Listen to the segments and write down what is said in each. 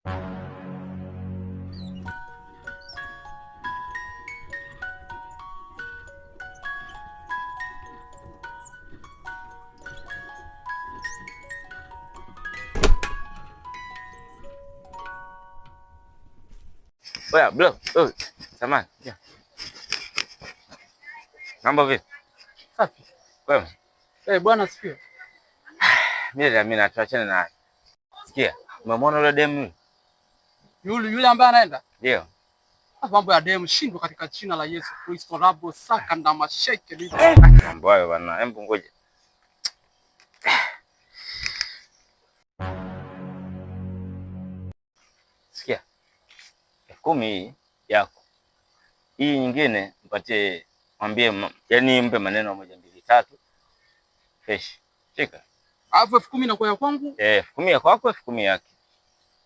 Oya, bro, oh, samahani. Yeah. Mambo vipi? Safi. Kwema? Eh, bwana asifiwe. Mimi na mimi tuachane naye. Sikia, umemwona yule demu yule? Yule yule ambaye anaenda? Ndio. Mambo ya demu shindwa katika jina la Yesu Kristo rabo saka na masheke lipo. Mambo hayo bwana, hebu ngoja. Sikia. 10,000 hii yako. Hii nyingine mpatie, mwambie, yaani mpe maneno moja mbili tatu. Fresh. Shika. Alafu 10,000 inakuwa ya kwangu? Eh, 10,000 ya kwako, 10,000 yake.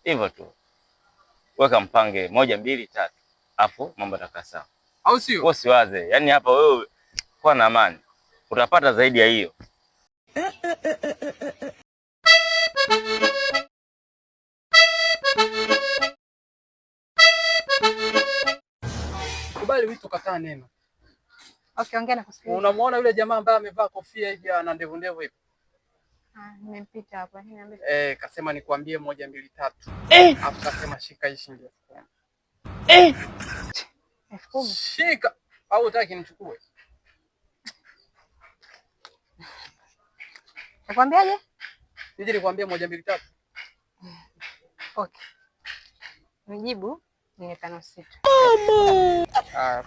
Hivyo tu. Weka mpange moja mbili tatu. Afu mambo yatakaa sawa. Au sio? Wewe usiwaze. Yaani hapa wewe kuwa na amani. Utapata zaidi ya hiyo. Kubali wito, kataa neno. Okay, ongea na kusikiliza. Unamuona yule jamaa ambaye amevaa kofia hivi ana ndevu ndevu hivi? Ah, nimempita hapa. Niambie. Eh, kasema nikwambie moja mbili tatu. Eh. Alafu kasema shika hii shilingi 10,000. Eh. 10,000? Shika au hutaki nichukue? Nakwambiaje? Nije nikwambie moja mbili tatu. Okay. Nijibu 456. Mama. Ah.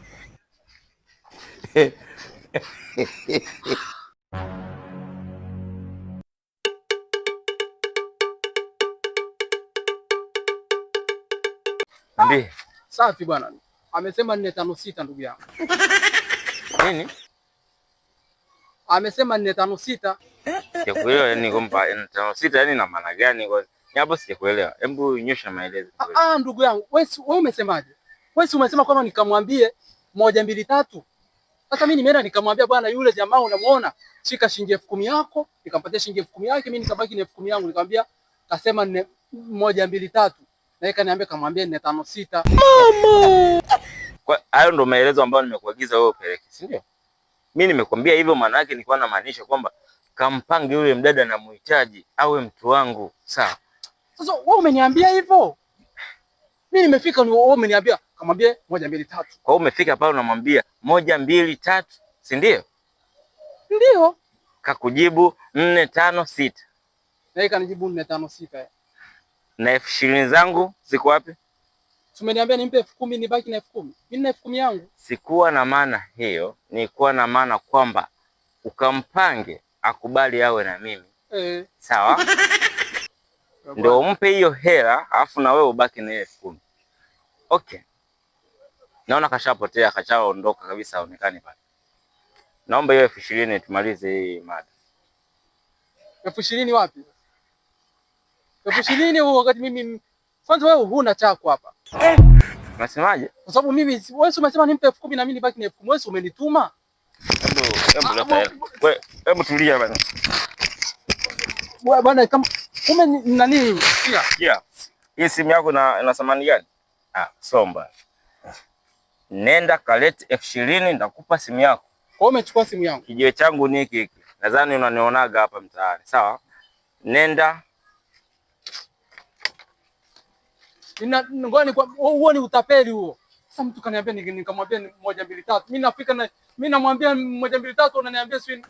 Ndiyo. Safi bwana. Amesema 456 ndugu yangu. Nini? Amesema 456. Sijakuelewa, yani kwamba 456 yani ina maana gani? Kwa hapo sijakuelewa. Hebu nyosha maelezo. Ah, ndugu yangu, wewe umesemaje? Wewe umesema kwamba nikamwambie moja mbili tatu. Sasa mimi nimeenda nikamwambia bwana yule jamaa unamuona, shika shilingi 10,000 yako, nikampatia shilingi 10,000 yake, mimi nikabaki na 10,000 yangu, nikamwambia kasema nne moja mbili tatu. Na yeye kaniambia kamwambie 456. Mama. Kwa hayo ndo maelezo ambayo nimekuagiza wewe upeleke, si ndio? Mimi nimekuambia hivyo, maana yake nilikuwa namaanisha kwamba kampange yule mdada na muhitaji awe mtu wangu, sawa? Sasa wewe umeniambia hivyo. Mimi nimefika ni wewe umeniambia kamwambie moja mbili tatu. Kwa hiyo umefika pale unamwambia moja mbili tatu, si ndio? Ndio. Kakujibu 4 5 6. Na yeye kanijibu 4 5 6. Na 20,000 zangu ziko wapi? Umeniambia nimpe 10,000 nibaki na 10,000. Mimi nina 10,000 yangu. Sikuwa na maana hiyo, nilikuwa na maana kwamba ukampange akubali awe na mimi. Sawa? Ndio umpe hiyo hela alafu na wewe ubaki na 10,000. Okay. Naona kashapotea, kashaondoka kabisa, haonekani pale. Naomba hiyo 20,000 tumalize hii mada. 20,000 wapi? 20,000 huo wakati mimi kwanza wewe huna chako hapa. Unasemaje? Kwa sababu mimi wewe umesema nimpe 10,000 na mimi nibaki na 10,000. Wewe umenituma. Hebu leta hela. Wewe hebu tulia bana. Bwana bwana kama ume nani? Sikia. Sikia. Hii simu yako na thamani gani? Ah, somba. Nenda kalete 20,000 nitakupa simu yako. Kwa hiyo umechukua simu yangu. Kijiwe changu ni hiki hiki. Nadhani unanionaga hapa mtaani. Sawa? Nenda. Ngoja huo ni utapeli huo. Sasa mtu kaniambia nikamwambia moja mbili tatu. Mimi nafika na mimi namwambia moja mbili tatu unaniambia si